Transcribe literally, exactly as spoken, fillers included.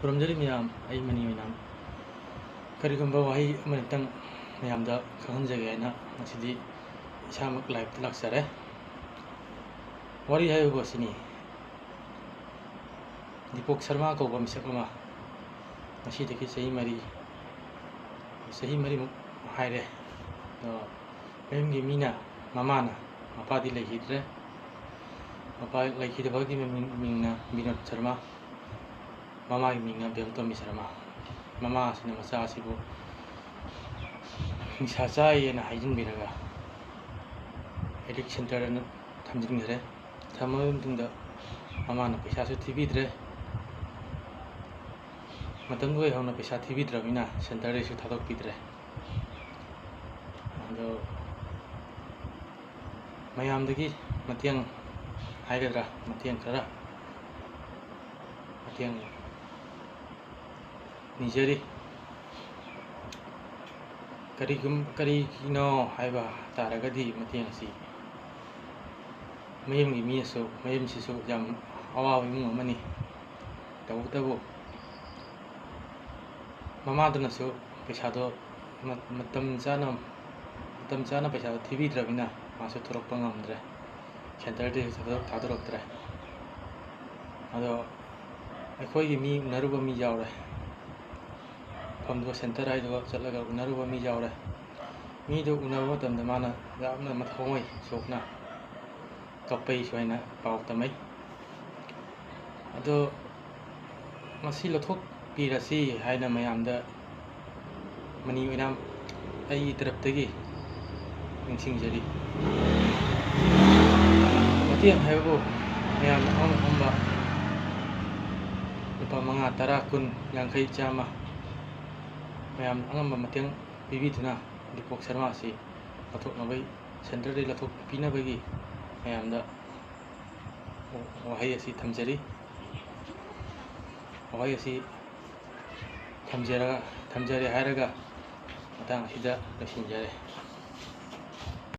ꯈꯨꯔꯨꯝꯖꯔꯤ ꯃꯌꯥꯝ, ꯑꯩ ꯃꯅꯤ ꯑꯣꯏꯅ ꯀꯔꯤꯒꯨꯝꯕ ꯋꯥꯍꯩ ꯑꯃꯅꯤꯇꯪ ꯃꯌꯥꯝꯗ ꯈꯪꯍꯟꯖꯒꯦ ꯍꯥꯏꯅ ꯉꯁꯤꯗꯤ ꯏꯁꯥꯃꯛ live ꯇ ꯂꯥꯛꯆꯔꯦ꯫ ꯋꯥꯔꯤ ꯍꯥꯏꯕꯕꯨ ꯑꯁꯤꯅꯤ, ꯗꯤꯄꯣꯛ ꯁꯔꯃ ꯀꯧꯕ ꯃꯤꯁꯛ ꯑꯃ ꯉꯁꯤꯗꯒꯤ ꯆꯍꯤ ꯃꯔꯤ, ꯆꯍꯤ ꯃꯔꯤꯃꯨꯛ ꯍꯥꯏꯔꯦ꯫ ꯑꯗꯣ ꯃꯌꯨꯝꯒꯤ ꯃꯤꯅ, ꯃꯃꯥꯅ, ꯃꯄꯥꯗꯤ ꯂꯩꯈꯤꯗ꯭ꯔꯦ, ꯃꯄꯥ ꯂꯩꯈꯤꯗꯕꯒꯤ ꯃꯃꯤꯡ, ꯃꯤꯡꯅ ꯕꯤꯅꯣꯗ ꯁꯔꯃ, ꯃꯃꯥꯒꯤ ꯃꯤꯡꯅ ꯕꯦꯝꯇꯣꯝꯕꯤ ꯁꯔꯃ꯫ ꯃꯃꯥ ꯑꯁꯤꯅ ꯃꯆꯥ ꯑꯁꯤꯕꯨ ꯅꯤꯁꯥ ꯆꯥꯏꯌꯦꯅ ꯍꯥꯏꯖꯤꯟꯕꯤꯔꯒ addict centre ꯗ ꯊꯝꯖꯤꯟꯈ꯭ꯔꯦ꯫ ꯊꯝꯃꯕ ꯃꯇꯨꯡꯗ ꯃꯃꯥꯅ ꯄꯩꯁꯥꯁꯨ ꯊꯤꯕꯤꯗ꯭ꯔꯦ꯫ ꯃꯇꯝꯗꯨꯗꯒꯤ ꯍꯧꯅ ꯄꯩꯁꯥ ꯊꯤꯕꯤꯗ꯭ꯔꯕꯅꯤꯅ centre ꯗꯒꯤꯁꯨ ꯊꯥꯗꯣꯛꯄꯤꯗ꯭ꯔꯦ꯫ ꯑꯗꯣ ꯃꯌꯥꯝꯗꯒꯤ ꯃꯇꯦꯡ ꯍꯥꯏꯒꯗ꯭ꯔꯥ, ꯃꯇꯦꯡ ꯈꯔ, ꯃꯇꯦꯡ ꯅꯤꯖꯔꯤ꯫ ꯀꯔꯤꯒꯨꯝ-, ꯀꯔꯤꯒꯤꯅꯣ ꯍꯥꯏꯕ ꯇꯥꯔꯒꯗꯤ, ꯃꯇꯦꯡ ꯑꯁꯤ ꯃꯌꯨꯝꯒꯤ ꯃꯤꯅꯁꯨ, ꯃꯌꯨꯝꯁꯤꯁꯨ ꯌꯥꯝ ꯑꯋꯥꯕ ꯏꯃꯨꯡ ꯑꯃꯅꯤ꯫ ꯇꯧꯕꯇꯕꯨ ꯃꯃꯥꯗꯨꯅꯁꯨ ꯄꯩꯁꯥꯗꯣ ꯃ-, ꯃꯇꯝ ꯆꯥꯅ, ꯃꯇꯝ ꯆꯥꯅ ꯄꯩꯁꯥꯗꯣ ꯊꯤꯕꯤꯗ꯭ꯔꯕꯅꯤꯅ ꯃꯥꯁꯨ ꯊꯣꯛꯂꯛꯄ ꯉꯝꯗ꯭ꯔꯦ꯫ Centre ꯗꯒꯤꯁꯨ ꯊꯥꯗꯣꯛ-, ꯊꯥꯗꯣꯔꯛꯇ꯭ꯔꯦ꯫ ꯑꯗꯣ ꯑꯩꯈꯣꯏꯒꯤ ꯃꯤ ꯎꯅꯔꯨꯕ ꯃꯤ ꯌꯥꯎꯔꯦ꯫ ꯃꯐꯝꯗꯨꯗ centre ꯍꯥꯏꯗꯨꯒ ꯆꯠꯂꯒ ꯎꯅꯔꯨꯕ ꯃꯤ ꯌꯥꯎꯔꯦ꯫ ꯃꯤꯗꯨ ꯎꯅꯕ ꯃꯇꯝꯗ ꯃꯥꯅ ꯌꯥꯝꯅ ꯃꯊꯃꯣꯏ ꯁꯣꯛꯅ ꯀꯞꯄꯩꯁꯨ ꯍꯥꯏꯅ ꯄꯥꯎ ꯇꯝꯃꯩ꯫ ꯑꯗꯣ ꯃꯁꯤ ꯂꯧꯊꯣꯛꯄꯤꯔꯁꯤ ꯍꯥꯏꯅ ꯃꯌꯥꯝꯗ ꯃꯅꯤ ꯑꯣꯏꯅꯥꯝ ꯑꯩꯒꯤ ꯇꯔꯞꯇꯒꯤ ꯅꯤꯡꯁꯤꯡꯖꯔꯤ꯫ ꯃꯇꯦꯡ ꯍꯥꯏꯕꯕꯨ ꯃꯌꯥꯝꯅ ꯑꯉꯝ ꯑꯉꯝꯕ ꯂꯨꯄꯥ ꯃꯉꯥ, ꯇꯔꯥ, ꯀꯨꯟ, ꯌꯥꯡꯈꯩ, ꯆꯥꯝꯃ, ꯃꯌꯥꯝꯅ ꯑꯉꯝꯕ ꯃꯇꯦꯡ ꯄꯤꯕꯤꯗꯨꯅ ꯗꯤꯄꯣꯛ ꯁꯔꯃ ꯑꯁꯤ ꯂꯧꯊꯣꯛꯅꯕꯒꯤ, centre ꯗꯒꯤ ꯂꯧꯊꯣꯛꯄꯤꯅꯕꯒꯤ ꯃꯌꯥꯝꯗ ꯋꯥꯍꯩ ꯑꯁꯤ ꯊꯝꯖꯔꯤ꯫ ꯋꯥꯍꯩ ꯑꯁꯤ ꯊꯝꯖꯔꯒ, ꯊꯝꯖꯔꯦ ꯍꯥꯏꯔꯒ ꯃꯇꯥꯡ ꯑꯁꯤꯗ ꯂꯣꯏꯁꯤꯟꯖꯔꯦ꯫